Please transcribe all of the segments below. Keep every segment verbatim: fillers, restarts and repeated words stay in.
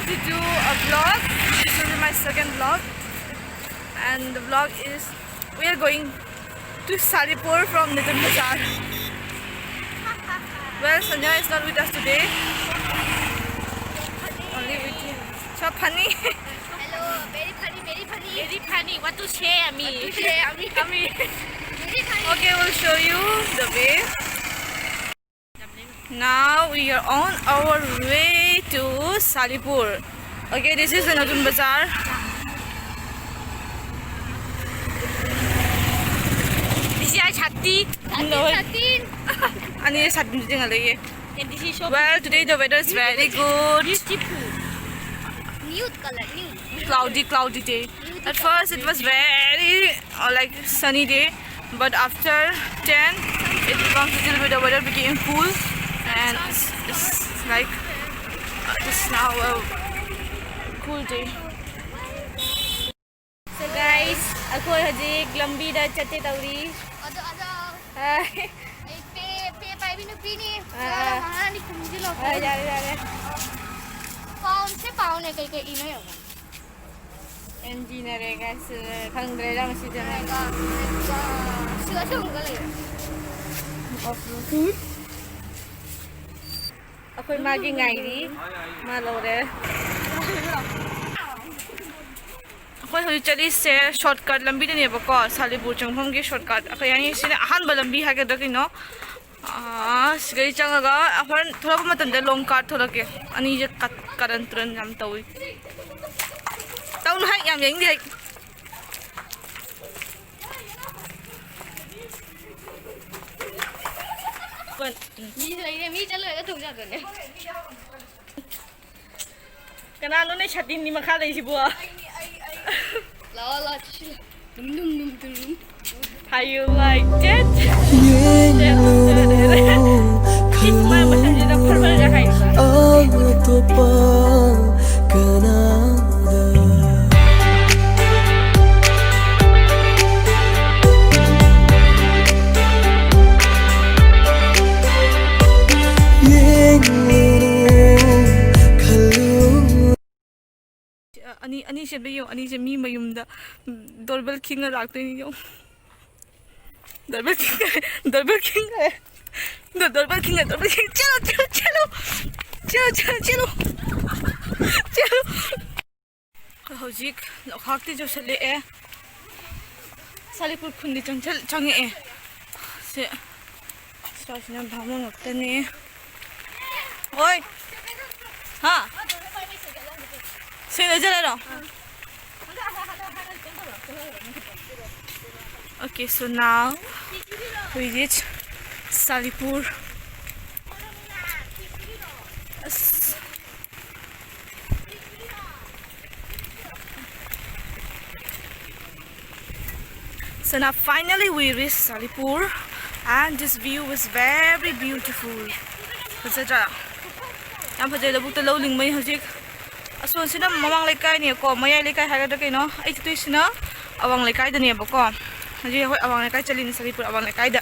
To do a vlog. This will be my second vlog, and the vlog is we are going to Salipur from Nutun Bazar. Well, Sanya is not with us today. Only with you. So funny. Hello, very funny, very funny. Very funny. What to say, Ami? What to say, Ami? Ami. Very funny. Okay, we'll show you the way. Now we are on our way to Salipur. Okay, this is the Nutun Bazar. This is Chatti. No. Chatti. Ani Chatti jing alai. And this is so. Well, today the weather is very good. Beautiful. Nude color, nude. Cloudy, cloudy day. At first it was very uh, like sunny day, but after ten it becomes little bit, the weather became cool, and it's, it's like uh, it's now a cool day. So guys, ꯑꯩꯈꯣꯏ ꯍꯧꯖꯤꯛ ꯂꯝꯕꯤꯗ ꯆꯠꯀꯦ ꯇꯧꯔꯤ꯫ ꯑꯗꯣ, ꯑꯗꯣ꯫ ꯑꯩ ꯄꯦ, ꯄꯦ ꯄꯥꯏꯕꯤ ꯅꯨꯄꯤꯅꯤ꯫ ꯑꯥ꯫ ꯃꯉꯥꯅꯤ ꯈꯨꯝꯖꯤꯜꯂꯣ꯫ ꯑꯥ, ꯌꯥꯔꯦ, ꯌꯥꯔꯦ꯫ ꯄꯥꯎꯟꯁꯦ ꯄꯥꯎꯅꯦ, ꯀꯩꯀꯩ ꯏꯅꯣ ꯌꯦꯡꯉꯣ꯫ ꯑꯦꯟꯖꯤꯅꯔꯦ, ꯒꯥꯏꯁ꯫ ꯈꯪꯗ꯭ꯔꯦꯗ ꯃꯁꯤꯗꯤ꯫ ꯑꯣ ꯃꯥꯏ ꯒꯣꯗ, ꯃꯁꯤꯗ ꯑꯃꯨꯛꯀ ꯂꯩꯔꯦ꯫ ꯑꯩꯈꯣꯏ ꯃꯥꯒꯤ ꯉꯥꯏꯔꯤ꯫ ꯃꯥ ꯂꯧꯔꯦ꯫ ꯑꯩꯈꯣꯏ ꯍꯧꯖꯤꯛ ꯆꯠꯂꯤꯁꯦ ꯁꯣꯔꯠꯀꯠ ꯂꯝꯕꯤꯗꯅꯦꯕꯀꯣ, ꯁꯥꯂꯤꯄꯨꯔ ꯆꯪꯐꯝꯒꯤ ꯁꯣꯔꯠꯀꯠ꯫ ꯑꯩꯈꯣꯏ ꯍꯥꯏꯅꯤ ꯁꯤꯅ ꯑꯍꯥꯟꯕ ꯂꯝꯕꯤ ꯍꯥꯏꯒꯗ꯭ꯔꯥ ꯀꯩꯅꯣ꯫ ꯑꯥ, ꯁꯤꯗꯩ ꯆꯪꯉꯒ ꯍꯣꯔꯦꯟ ꯊꯣꯛꯂꯛꯄ ꯃꯇꯝꯗ ꯂꯣꯡ ꯀꯥꯔꯠ ꯊꯣꯛꯂꯛꯀꯦ꯫ ꯑꯅꯤꯁꯦ ꯀꯠ-, ꯀꯔꯟ ꯇꯨꯔꯟ ꯌꯥꯝ ꯇꯧꯏ꯫ ꯇꯧꯅꯨ ꯍꯥꯏ, ꯌꯥꯝ ꯌꯦꯡꯗꯦ ꯍꯥꯏ꯫ ꯃꯤ ꯂꯩꯔꯦ, ꯃꯤ ꯆꯠꯂꯣꯏꯔꯒ ꯊꯣꯡ ꯆꯠꯈ꯭ꯔꯅꯦ꯫ ꯀꯅꯥꯅꯣꯅꯦ ꯁꯥꯇꯤꯟꯒꯤ ꯃꯈꯥ ꯂꯩꯁꯤꯕꯣ? ꯂꯥꯛꯑꯣ, ꯂꯥꯛꯑꯣ, ꯆꯠꯁꯤꯜꯂꯣ꯫ ꯗꯨꯝ, ꯗꯨꯝ, ꯗꯨꯝ, ꯗꯨꯝ, ꯗꯨꯝ꯫ How you like it? ꯌꯦꯡꯂꯨꯔꯣ, ꯈꯜꯂꯨ, ꯃꯥ ꯃꯊꯪꯁꯤꯗ ꯐꯔ ꯐꯔꯒ ꯍꯥꯏꯌꯨꯕ꯫ ꯑꯇꯣꯞꯄ ꯀꯅꯥꯗ꯫ ꯌꯦꯡꯂꯨꯔꯣ, ꯈꯜꯂꯨ꯫ ꯑꯅꯤ, ꯑꯅꯤ ꯆꯦꯟꯕ ꯌꯦꯡꯉꯣ, ꯑꯅꯤꯁꯦ ꯃꯤ ꯃꯌꯨꯝꯗ doorbell ꯈꯤꯡꯉ ꯂꯥꯛꯇꯣꯏꯅꯤ ꯌꯦꯡꯉꯣ꯫ Doorbell ꯈꯤꯡꯉꯦ, doorbell ꯈꯤꯡꯉꯦ꯫ ꯗꯣ-, doorbell ꯈꯤꯡꯉꯦ, doorbell ꯈꯤꯡꯉꯦ꯫ ꯆꯦꯜꯂꯣ, ꯆꯦꯜꯂꯣ, ꯆꯦꯜꯂꯣ꯫ ꯆꯦꯜꯂꯣ, ꯆꯦꯜꯂꯣ, ꯆꯦꯜꯂꯣ꯫ ꯑꯩꯈꯣꯏ ꯍꯧꯖꯤꯛ ꯂꯣꯛꯇꯥꯛꯇꯤ ꯌꯧꯁꯜꯂꯛꯑꯦ꯫ ꯁꯥꯂꯤꯄꯨꯔ ꯈꯨꯟꯗꯤ ꯆꯪꯁꯜ-, ꯆꯪꯉꯛꯑꯦ꯫ ꯁꯦ, ꯁ꯭ꯋꯥꯏꯁꯤꯅ ꯚꯥꯃꯣꯟ ꯉꯥꯛꯇꯅꯤ꯫ ꯑꯣꯏ! ꯍꯥ? ꯁꯤ ꯂꯩꯖꯔꯔꯣ? Okay, so now we reach ꯁꯥꯂꯤꯄꯨꯔ꯫ ꯑꯁ꯫ So now finally we reach Salipur and this view is very beautiful. ꯐꯖꯗ꯭ꯔꯥ? ꯌꯥꯝ ꯐꯖꯩ꯫ ꯂꯧꯕꯨꯛꯇ ꯂꯧ ꯂꯤꯡꯕꯩ ꯍꯧꯖꯤꯛ꯫ ꯑꯁꯣꯝꯁꯤꯅ ꯃꯃꯥꯡ ꯂꯩꯀꯥꯏꯅꯦꯀꯣ, ꯃꯌꯥꯏ ꯂꯩꯀꯥꯏ ꯍꯥꯏꯒꯗ꯭ꯔꯥ ꯀꯩꯅꯣ, ꯑꯩ ꯆꯠꯇꯣꯏꯁꯤꯅ ꯑꯋꯥꯡ ꯂꯩꯀꯥꯏꯗꯅꯦꯕꯀꯣ꯫ ꯍꯧꯖꯤꯛ ꯑꯩꯈꯣꯏ ꯑꯋꯥꯡ ꯂꯩꯀꯥꯏ ꯆꯠꯂꯤꯅꯦ, ꯁꯥꯂꯤꯄꯨꯔ ꯑꯋꯥꯡ ꯂꯩꯀꯥꯏꯗ꯫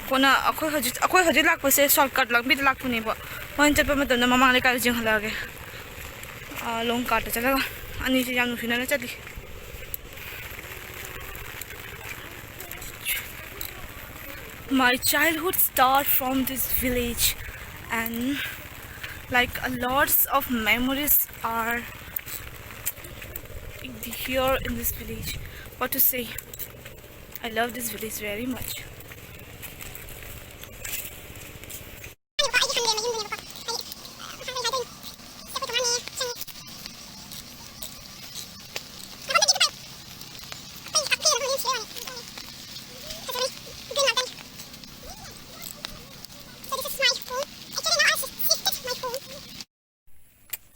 ꯀꯣꯟꯅ ꯑꯩꯈꯣꯏ ꯍꯧꯖꯤꯛ, ꯑꯩꯈꯣꯏ ꯍꯧꯖꯤꯛ ꯂꯥꯛꯄꯁꯦ shortcut ꯂꯝꯕꯤꯗ ꯂꯥꯛꯄꯅꯦꯕ꯫ ꯍꯣꯔꯦꯟ ꯆꯠꯄ ꯃꯇꯝꯗ ꯃꯃꯥꯡ ꯂꯩꯀꯥꯏꯗ ꯆꯦꯟꯈꯠꯂꯛꯑꯒꯦ꯫ ꯑꯥ, long cutꯇ ꯆꯠꯂꯒ ꯑꯅꯤꯁꯦ ꯌꯥꯝ ꯅꯨꯡꯁꯤꯅꯅ ꯆꯠꯂꯤ꯫ My childhood start from this village and, like, a lots of memories are here in this village. What to say? I love this village very much.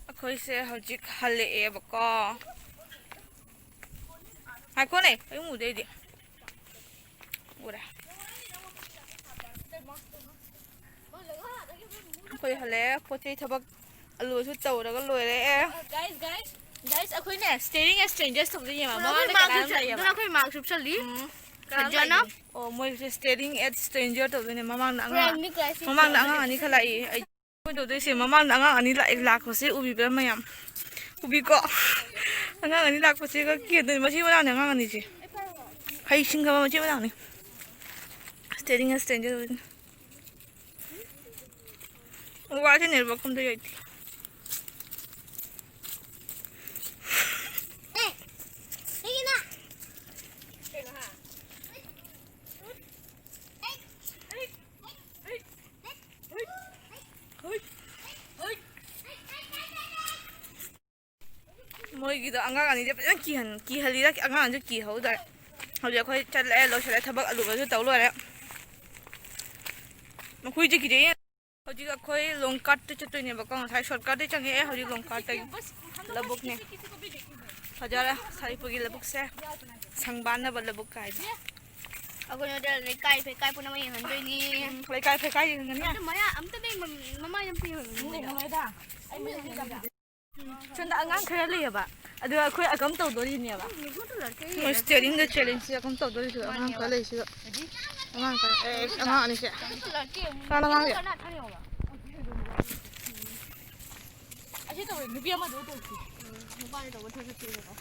ꯑꯩꯈꯣꯏꯁꯦ ꯍꯧꯖꯤꯛ ꯍꯜꯂꯛꯑꯦꯕꯀꯣ꯫ ꯉꯥꯏꯈꯣꯅꯦ, ꯑꯩ ꯎꯗꯦ ꯑꯩꯗꯤ꯫ ꯎꯔꯦ꯫ ꯑꯩꯈꯣꯏ ꯍꯜꯂꯛꯑꯦ꯫ ꯄꯣꯠ ꯆꯩ ꯊꯕꯛ ꯑꯂꯨꯁꯨ ꯇꯧꯔꯒ ꯂꯣꯏꯔꯦ꯫ Guys, guys, guys, ꯑꯩꯈꯣꯏꯅꯦ staring at strangers ꯇꯧꯗꯣꯏꯅꯦꯕ꯫ ꯃꯃꯥꯡꯗ ꯀꯅꯥꯝ ꯂꯥꯛꯑꯦꯕ꯫ ꯑꯩꯈꯣꯏ mask ꯎꯞꯁꯜꯂꯤ꯫ ꯎꯝ꯫ ꯀꯅꯥꯝ ꯂꯥꯛꯏꯅꯦ꯫ ꯑꯣ, ꯃꯣꯏꯁꯦ staring at stranger ꯇꯧꯗꯣꯏꯅꯦ꯫ ꯃꯃꯥꯡꯗ ꯑꯉꯥꯡ, ꯃꯃꯥꯡꯗ ꯑꯉꯥꯡ ꯑꯅꯤꯈꯛ ꯂꯥꯛꯏ꯫ ꯑꯩ ꯀꯩꯗꯧꯗꯣꯏꯁꯦ? ꯃꯃꯥꯡꯗ ꯑꯉꯥꯡ ꯑꯅꯤ ꯂꯥꯛꯑꯦ, ꯂꯥꯛꯄꯁꯦ ꯎꯕꯤꯕ꯭ꯔꯥ ꯃꯌꯥꯝ? ꯎꯕꯤꯀꯣ? ꯑꯉꯥꯡ ꯑꯅꯤ ꯂꯥꯛꯄꯁꯤꯒ ꯀꯤꯗꯣꯏꯅꯤ꯫ ꯃꯁꯤ ꯃꯅꯥꯎꯅꯤ ꯑꯉꯥꯡ ꯑꯅꯤꯁꯦ꯫ ꯍꯩ ꯁꯤꯡꯒꯕ ꯃꯁꯤ ꯃꯅꯥꯎꯅꯤ꯫ Staring at stranger. ꯋꯥꯁꯦ network ꯑꯝꯇ ꯌꯥꯏꯇꯦ꯫ ꯃꯣꯏꯒꯤꯗꯣ ꯑꯉꯥꯡ ꯑꯅꯤꯁꯦ ꯐꯖꯅ ꯀꯤꯍꯟ-, ꯀꯤꯍꯜꯂꯤꯔ ꯑꯉꯥꯡꯁꯨ ꯀꯤꯍꯧꯗꯔꯦ꯫ ꯍꯧꯖꯤꯛ ꯑꯩꯈꯣꯏ ꯆꯠꯂꯛꯑꯦ, ꯂꯣꯏꯁꯤꯜꯂꯦ, ꯊꯕꯛ ꯑꯂꯨꯕꯁꯨ ꯇꯧ ꯂꯣꯏꯔꯦ꯫ ꯃꯈꯣꯏꯁꯦ ꯀꯤꯖꯩ꯫ ꯍꯧꯖꯤꯛ ꯑꯩꯈꯣꯏ ꯂꯣꯡꯀꯥꯠꯇ ꯆꯠꯇꯣꯏꯅꯦꯕꯀꯣ꯫ ꯉꯁꯥꯏ shortcut ꯇꯩ ꯆꯪꯉꯛꯑꯦ, ꯍꯧꯖꯤꯛ ꯂꯣꯡꯀꯥꯠꯇꯒꯤ ꯂꯧꯕꯨꯛꯅꯦ꯫ ꯐꯖꯔꯦ ꯁꯥꯔꯤꯄꯨꯔꯒꯤ ꯂꯧꯕꯨꯛꯁꯦ, ꯁꯪꯕꯥꯟꯅꯕ ꯂꯧꯕꯨꯛ ꯀꯥꯏꯗꯣ꯫ ꯑꯩꯈꯣꯏ ꯅꯣꯏꯗ ꯂꯩꯀꯥꯏ ꯐꯩꯀꯥꯏ ꯄꯨꯝꯅꯃꯛ ꯌꯦꯡꯍꯟꯗꯣꯏꯅꯤ꯫ ꯎꯝ, ꯂꯩꯀꯥꯏ ꯐꯩꯀꯥꯏ ꯌꯦꯡꯍꯟꯒꯅꯤ꯫ ꯑꯝꯇ ꯃꯌꯥ-, ꯑꯝꯇ ꯃꯩ ꯃꯝ-, ꯃꯃꯥꯏ ꯑꯝꯇ ꯌꯦꯡꯍꯜꯂꯨ ꯃꯣꯏꯗ꯫ ꯁꯣꯝꯗ ꯑꯉꯥꯡ ꯈꯔ ꯂꯩꯌꯦꯕ, ꯑꯗꯨꯒ ꯑꯩꯈꯣꯏ ꯑꯀꯝ ꯇꯧꯗꯣꯔꯤꯅꯦꯕ꯫ ꯃꯣꯏ staring ꯗ challenge ꯁꯦ ꯑꯀꯝ ꯇꯧꯗꯣꯔꯤꯁꯤꯕ ꯑꯉꯥꯡ ꯈꯔ ꯂꯩꯁꯤꯕ꯫ ꯑꯉꯥꯡ ꯈꯔ, ꯑꯦ, ꯑꯉꯥꯡ ꯑꯅꯤꯁꯦ꯫ ꯀꯅꯥ ꯑꯉꯥꯡꯁꯦ? ꯑꯁꯤ ꯇꯧꯋꯦ, ꯅꯨꯄꯤ ꯑꯃꯗꯨ ꯇꯧꯁꯤ꯫ ꯅꯨꯄꯥꯅ ꯇꯧꯕ ꯊꯕꯛ ꯊꯤꯔꯦꯀꯣ꯫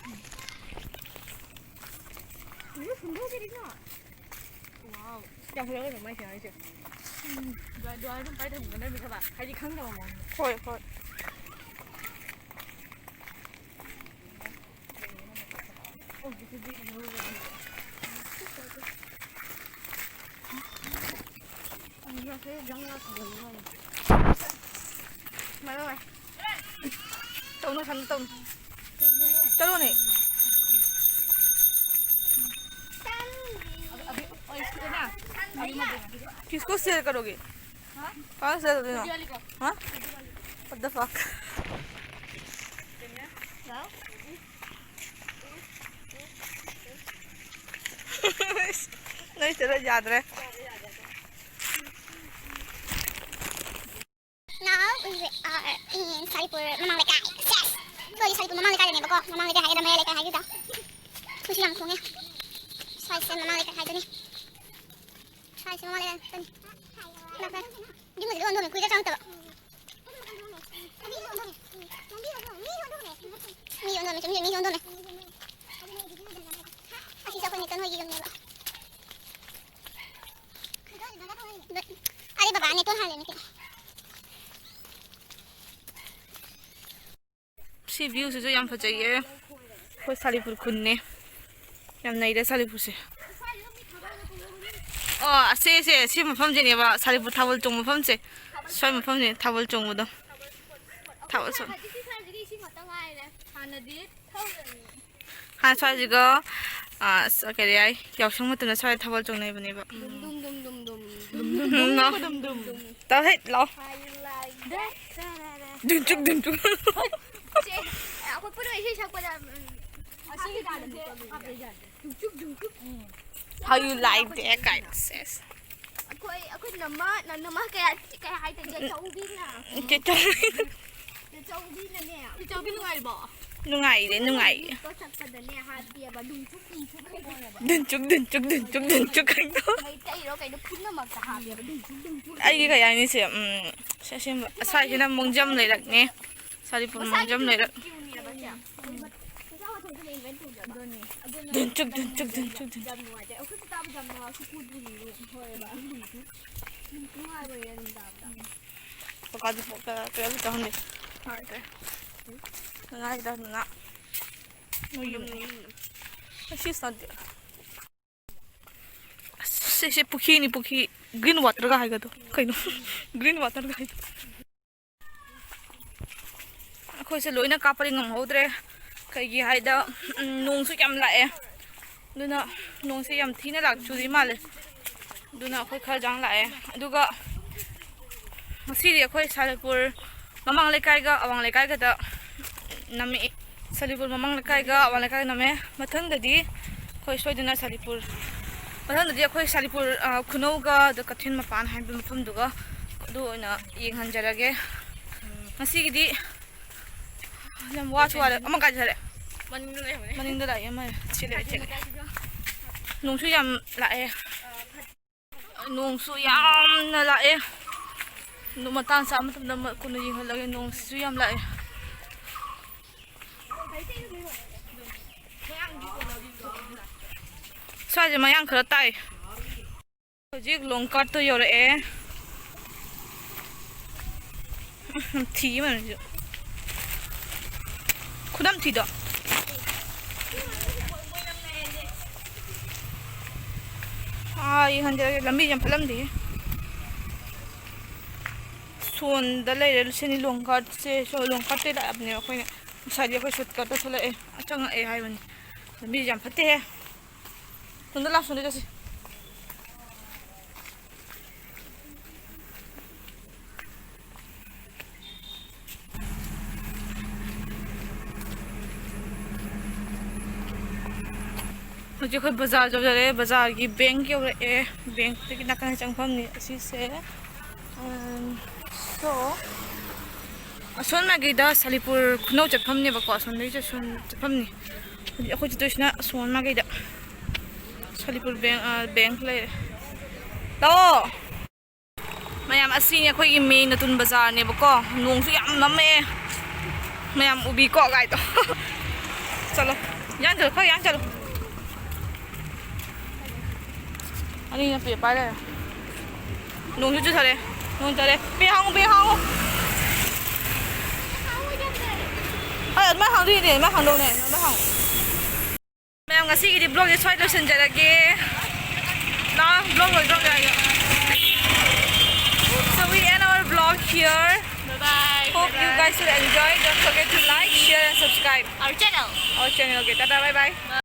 ꯏꯁ, ꯍꯨꯟꯗꯣꯛꯈꯤꯗꯤꯀꯣ꯫ Wow꯫ ꯌꯥꯝ ꯐꯖꯕ ꯃꯥꯏ ꯁꯦ ꯍꯥꯏꯁꯦ꯫ ꯎꯝ, ꯗ꯭ꯔꯥꯏ, ꯗ꯭ꯔꯥꯏ ꯑꯗꯨꯝ ꯄꯥꯏ ꯊꯝꯒꯗꯕꯅꯤ ꯈꯪꯕ? ꯍꯥꯏꯗꯤ ꯈꯪꯗꯕ ꯃꯑꯣꯡꯗ꯫ ꯍꯣꯏ, ꯍꯣꯏ꯫ ꯇꯧꯅꯨ, ꯁꯝꯗ ꯇꯧꯅꯨ꯫ ꯆꯠꯂꯣꯅꯦ꯫ किसको share करोगे? कहाँ share कर देना? हाँ? What the fuck? ꯅꯣꯏ ꯆꯠꯂ ꯌꯥꯗ꯭ꯔꯦ꯫ Now we are in ꯁꯥꯔꯤꯄꯨꯔ ꯃꯃꯥꯡ ꯂꯩꯀꯥꯏ꯫ Yes! ꯑꯩꯈꯣꯏ ꯁꯥꯔꯤꯄꯨꯔ ꯃꯃꯥꯡ ꯂꯩꯀꯥꯏꯗꯅꯦꯕꯀꯣ꯫ ꯃꯃꯥꯡ ꯂꯩꯀꯥꯏ ꯍꯥꯏꯒꯗ꯭ꯔꯥ ꯃꯌꯥꯏ ꯂꯩꯀꯥꯏ ꯍꯥꯏꯒꯗ꯭ꯔꯥ? ꯁꯤꯁꯨ ꯌꯥꯝ ꯈꯣꯡꯉꯦ꯫ ꯁ꯭ꯋꯥꯏꯁꯦ ꯃꯃꯥꯡ ꯂꯩꯀꯥꯏ ꯍꯥꯏꯗꯨꯅꯤ꯫ ꯁ꯭ꯋꯥꯏꯁꯦ ꯃꯃꯥꯡ ꯂꯩꯀꯥꯏ ꯆꯠꯄꯅꯤ꯫ ꯂꯥꯛꯈ꯭ꯔꯦ꯫ ꯌꯨꯝꯒꯁꯦ ꯂꯣꯏ ꯑꯣꯟꯊꯣꯛꯑꯝꯃꯦ꯫ ꯀꯨꯏꯔꯦ ꯆꯪꯉꯛꯇꯕ꯫ ꯁꯤ ꯚ꯭ꯌꯨꯁꯤꯁꯨ ꯌꯥꯝ ꯐꯖꯩꯌꯦ꯫ ꯑꯩꯈꯣꯏ ꯁꯥꯂꯤꯄꯨꯔ ꯈꯨꯟꯅꯦ꯫ ꯌꯥꯝ ꯅꯩꯔꯦ ꯁꯥꯂꯤꯄꯨꯔꯁꯦ꯫ ꯑꯣ, ꯑꯁꯦ, ꯑꯁꯦ, ꯁꯤ ꯃꯐꯝꯁꯤꯅꯦꯕ ꯁꯥꯂꯤꯄꯨꯔ ꯊꯥꯕꯜ ꯆꯣꯡꯕ ꯃꯐꯝꯁꯦ꯫ ꯁ꯭ꯋꯥꯏ ꯃꯐꯝꯁꯦ ꯊꯥꯕꯜ ꯆꯣꯡꯕꯗꯣ꯫ ꯊꯥꯕꯜ ꯆꯣꯡ-, ꯍꯧꯖꯤꯛꯇꯤ ꯁ꯭ꯋꯥꯏꯁꯤꯗꯤ ꯏꯁꯤꯡ ꯉꯥꯛꯇ ꯉꯥꯏꯔꯦ꯫ ꯍꯥꯟꯅꯗꯤ ꯊꯧꯔꯅꯤ꯫ ꯍꯥꯟꯅ ꯁ꯭ꯋꯥꯏꯁꯤꯒ, ꯑ, ꯀꯔꯤ ꯍꯥꯏ, ꯌꯥꯎꯁꯪ ꯃꯇꯝꯗ ꯁ꯭ꯋꯥꯏꯗ ꯊꯥꯕꯜ ꯆꯣꯡꯅꯩꯕꯅꯦꯕ꯫ ꯗꯨꯝ, ꯗꯨꯝ, ꯗꯨꯝ, ꯗꯨꯝ, ꯗꯨꯝ꯫ ꯗꯨꯝ, ꯗꯨꯝ, ꯗꯨꯝ, ꯗꯨꯝ, ꯗꯨꯝ꯫ ꯇꯧ ꯍꯦꯠ ꯂꯥꯎ꯫ ꯍꯥꯏ ꯂꯥꯏ ꯗꯦ, ꯗꯦ, ꯗꯦ, ꯗꯦ꯫ ꯗꯨꯟꯆꯨꯛ, ꯗꯨꯟꯆꯨꯛ꯫ ꯆꯦ, ꯑꯩꯈꯣꯏ ꯄꯨꯟꯅ ꯏꯁꯩ ꯁꯛꯄꯗ, ꯎꯝ, ꯑꯁꯤꯒꯤ ꯗꯨꯟꯆꯨꯛ, ꯗꯨꯟꯆꯨꯛ꯫ ꯎꯝ꯫ How you like that kind of sex? ꯑꯩꯈꯣꯏ, ꯑꯩꯈꯣꯏ ꯅꯃ-, ꯅ-, ꯅꯃ ꯀꯌꯥ, ꯀꯌꯥ ꯍꯥꯏꯗꯣꯏꯅꯣ? ꯆꯦꯆꯧꯕꯤꯅ꯫ ꯆꯦꯆꯧꯕꯤ꯫ ꯆꯦꯆꯧꯕꯤꯅꯅꯦ꯫ ꯆꯦꯆꯧꯕꯤ ꯅꯨꯡꯉꯥꯏꯔꯤꯕꯣ? ꯅꯨꯡꯉꯥꯏꯔꯦ, ꯅꯨꯡꯉꯥꯏꯔꯦ꯫ ꯆꯠꯄꯗꯅꯦ ꯍꯥꯠꯄꯤꯑꯕ, ꯗꯨꯟꯆꯨꯛ, ꯗꯨꯟꯆꯨꯛ꯫ ꯗꯨꯟꯆꯨꯛ, ꯗꯨꯟꯆꯨꯛ, ꯗꯨꯟꯆꯨꯛ, ꯗꯨꯟꯆꯨꯛ ꯍꯥꯏꯗꯣ꯫ ꯃꯩꯇꯩꯔꯣ ꯀꯩꯅꯣ ꯄꯨꯝꯅꯃꯛꯇ ꯍꯥꯠꯂꯦꯕ, ꯗꯨꯟꯆꯨꯛ, ꯗꯨꯟꯆꯨꯛ꯫ ꯑꯩꯒꯤ ꯀꯩ ꯍꯥꯏꯅꯤ ꯁꯦ, ꯎꯝ, ꯁꯦ ꯑꯁꯦꯡꯕ, ꯑꯁ꯭ꯋꯥꯏꯁꯤꯅ ꯃꯣꯡꯖꯝ ꯂꯩꯔꯛꯅꯦ꯫ ꯁꯥꯂꯤꯄꯨꯔ ꯃꯣꯡꯖꯝ ꯂꯩꯔꯛ꯫ ꯗꯨꯟꯆꯨꯛ, ꯗꯨꯟꯆꯨꯛ, ꯗꯨꯟꯆꯨꯛ, ꯗꯨꯟꯆꯨꯛ꯫ ꯀꯀꯥꯗꯤ ꯄꯣꯛꯇ ꯀꯩꯅꯣ ꯇꯧꯍꯟꯗꯦ꯫ ꯍꯥꯏꯗ꯭ꯔꯦ꯫ ꯉꯥꯏꯗ ꯅꯨꯅ꯫ ꯃꯣꯏ ꯌꯨꯝ꯫ ꯑꯁꯤ ꯁꯥꯗꯦ꯫ ꯑꯁ, ꯁꯤꯁꯦ ꯄꯨꯈ꯭ꯔꯤꯅꯤ, ꯄꯨꯈ꯭ꯔꯤ꯫ Green waterꯒ ꯍꯥꯏꯒꯗꯣ꯫ ꯀꯩꯅꯣ? Green waterꯒ ꯍꯥꯏꯗꯣ꯫ ꯑꯩꯈꯣꯏꯁꯦ ꯂꯣꯏꯅ ꯀꯥꯞꯄꯗꯤ ꯉꯝꯍꯧꯗ꯭ꯔꯦ꯫ ꯀꯩꯒꯤ ꯍꯥꯏꯗ, ꯎꯝ, ꯅꯣꯡꯁꯨ ꯌꯥꯝ ꯂꯥꯛꯑꯦ꯫ ꯑꯗꯨꯅ ꯅꯣꯡꯁꯦ ꯌꯥꯝ ꯊꯤꯅ ꯂꯥꯛ-, ꯆꯨꯔꯤ ꯃꯥꯜꯂꯦ꯫ ꯑꯗꯨꯅ ꯑꯩꯈꯣꯏ ꯈꯔ ꯆꯥꯡ ꯂꯥꯛꯑꯦ꯫ ꯑꯗꯨꯒ ꯉꯁꯤꯗꯤ ꯑꯩꯈꯣꯏ ꯁꯥꯂꯤꯄꯨꯔ ꯃꯃꯥꯡ ꯂꯩꯀꯥꯏꯒ ꯑꯋꯥꯡ ꯂꯩꯀꯥꯏꯒꯗ ꯅꯝꯃꯛꯑꯦ꯫ ꯁꯥꯂꯤꯄꯨꯔ ꯃꯃꯥꯡ ꯂꯩꯀꯥꯏꯒ ꯑꯋꯥꯡ ꯂꯩꯀꯥꯏꯒ ꯅꯝꯃꯦ꯫ ꯃꯊꯪꯗꯗꯤ ꯑꯩꯈꯣꯏ ꯁꯣꯏꯗꯅ ꯁꯥꯂꯤꯄꯨꯔ, ꯃꯊꯪꯗꯗꯤ ꯑꯩꯈꯣꯏ ꯁꯥꯂꯤꯄꯨꯔ, ꯑ, ꯈꯨꯅꯧꯒ ꯑꯗ ꯀꯩꯊꯦꯜ ꯃꯄꯥꯟ ꯍꯥꯏꯕ ꯃꯐꯝꯗꯨꯒ ꯑꯗꯨ ꯑꯣꯏꯅ ꯌꯦꯡꯍꯟꯖꯔꯒꯦ꯫ ꯉꯁꯤꯒꯤꯗꯤ ꯌꯥꯝ ꯋꯥꯁꯨ ꯋꯥꯔꯦ꯫ ꯑꯃ ꯀꯥꯏ ꯆꯠꯈ꯭ꯔꯦ? ꯃꯅꯤꯡꯗ ꯂꯩꯍꯧꯔꯦ꯫ ꯃꯅꯤꯡꯗ ꯂꯥꯛꯑꯦ ꯑꯃ꯫ ꯁꯤ ꯂꯩꯔꯦ, ꯁꯤ ꯂꯩꯔꯦ꯫ ꯅꯣꯡꯁꯨ ꯌꯥꯝ ꯂꯥꯛꯑꯦ꯫ ꯅꯣꯡꯁꯨ ꯌꯥꯝꯅ ꯂꯥꯛꯑꯦ꯫ ꯑꯗꯨ ꯃꯇꯥꯡ ꯆꯥꯕ ꯃꯇꯝꯗ ꯑꯃ ꯀꯣꯟꯅ ꯌꯦꯡꯍꯜꯂꯒꯦ꯫ ꯅꯣꯡꯁꯤꯁꯨ ꯌꯥꯝ ꯂꯥꯛꯑꯦ꯫ ꯁ꯭ꯋꯥꯏꯁꯦ ꯃꯌꯥꯡ ꯈꯔ ꯇꯥꯏ꯫ ꯍꯧꯖꯤꯛ ꯂꯣꯡꯀꯥꯠꯇꯣ ꯌꯧꯔꯛꯑꯦ꯫ ꯊꯤ ꯑꯃꯅꯤꯁꯨ꯫ ꯈꯨꯗꯝ ꯊꯤꯗꯣ꯫ ꯑꯥ, ꯌꯦꯡꯍꯟꯖꯔꯒꯦ꯫ ꯂꯝꯕꯤ ꯌꯥꯝ ꯐꯠꯂꯝꯗꯦꯍꯦ꯫ ꯁꯣꯟꯗ ꯂꯩꯔꯦ ꯂꯨꯁꯦꯟꯅꯤ ꯂꯣꯡꯀꯥꯠꯁꯦ꯫ ꯁꯣ-, ꯂꯣꯡꯀꯥꯠꯇꯩ ꯂꯥꯛꯑꯕꯅꯦ ꯑꯩꯈꯣꯏꯅ꯫ ꯉꯁꯥꯏꯗꯤ ꯑꯩꯈꯣꯏ ꯁꯣꯔꯠꯀꯠꯇ ꯊꯣꯛꯂꯛꯑꯦ꯫ ꯆꯪꯉꯛꯑꯦ ꯍꯥꯏꯕꯅꯤ꯫ ꯂꯝꯕꯤꯁꯦ ꯌꯥꯝ ꯐꯠꯇꯦꯍꯦ꯫ ꯁꯣꯝꯗ ꯂꯥꯛ, ꯁꯣꯝꯗ ꯆꯠꯁꯤ꯫ ꯍꯧꯖꯤꯛ ꯑꯩꯈꯣꯏ ꯕꯖꯥꯔ ꯌꯧꯖꯔꯦ꯫ ꯕꯖꯥꯔꯒꯤ ꯕꯦꯡꯛ ꯌꯧꯔꯛꯑꯦ꯫ ꯕꯦꯡꯛꯇꯒꯤ ꯅꯥꯀꯟ ꯆꯪꯐꯝꯅꯤ ꯑꯁꯤꯁꯦ꯫ ꯎꯝ, so, ꯑꯁꯣꯝ ꯃꯥꯏꯀꯩꯗ ꯁꯥꯂꯤꯄꯨꯔ ꯈꯨꯅꯧ ꯆꯠꯐꯝꯅꯦꯕꯀꯣ꯫ ꯑꯁꯣꯝꯗꯒꯤꯁꯨ ꯑꯁꯣꯝ ꯆꯠꯐꯝꯅꯤ꯫ ꯍꯧꯖꯤꯛ ꯑꯩꯈꯣꯏ ꯆꯠꯇꯣꯏꯁꯤꯅ ꯑꯁꯣꯝ ꯃꯥꯏꯀꯩꯗ꯫ ꯁꯥꯂꯤꯄꯨꯔ ꯕꯦꯡꯛ, ꯑ, ꯕꯦꯡꯛ ꯂꯩꯔꯦ꯫ ꯂꯥꯛꯑꯣ꯫ ꯃꯌꯥꯝ, ꯑꯁꯤꯅꯤ ꯑꯩꯈꯣꯏꯒꯤ ꯃꯦꯟ ꯅꯇꯨꯟ ꯕꯖꯥꯔꯅꯦꯕꯀꯣ꯫ ꯅꯣꯡꯁꯨ ꯌꯥꯝ ꯃꯝꯃꯛꯑꯦ꯫ ꯃꯌꯥꯝ ꯎꯕꯤꯀꯣ ꯒꯥꯏꯗꯣ꯫ ꯆꯠꯂꯣ꯫ ꯌꯥꯟ ꯆꯠꯂꯨ, ꯈꯔ ꯌꯥꯟ ꯆꯠꯂꯨ꯫ ꯑꯅꯤꯅ ꯄꯦ ꯄꯥꯏ ꯂꯩꯔꯦ꯫ ꯅꯣꯡꯁꯨ ꯆꯨꯊꯔꯦ꯫ ꯅꯣꯡ ꯆꯨꯔꯦ꯫ ꯄꯦ ꯍꯥꯡꯉꯨ, ꯄꯦ ꯍꯥꯡꯉꯨ꯫ ꯍꯣꯏ, ꯑꯗꯨꯃꯥꯏ ꯍꯥꯡꯗꯣꯏꯅꯦ, ꯑꯗꯨꯃꯥꯏ ꯍꯥꯡꯗꯧꯅꯦ꯫ ꯑꯗꯨꯃꯥꯏ ꯍꯥꯡꯉꯨ꯫ ꯃꯌꯥꯝ, ꯉꯁꯤꯒꯤꯗꯤ vlogꯁꯦ ꯁ꯭ꯋꯥꯏ ꯂꯣꯏꯁꯤꯟꯖꯔꯒꯦ꯫ ꯂꯥ, vlog ꯂꯣꯏꯗ꯭ꯔꯣ ꯀꯥꯏꯗ? So we end our vlog here. Bye bye. Hope you guys will enjoy. Don't forget to like, share and subscribe our channel. Our channel. Okay, Tata, bye bye.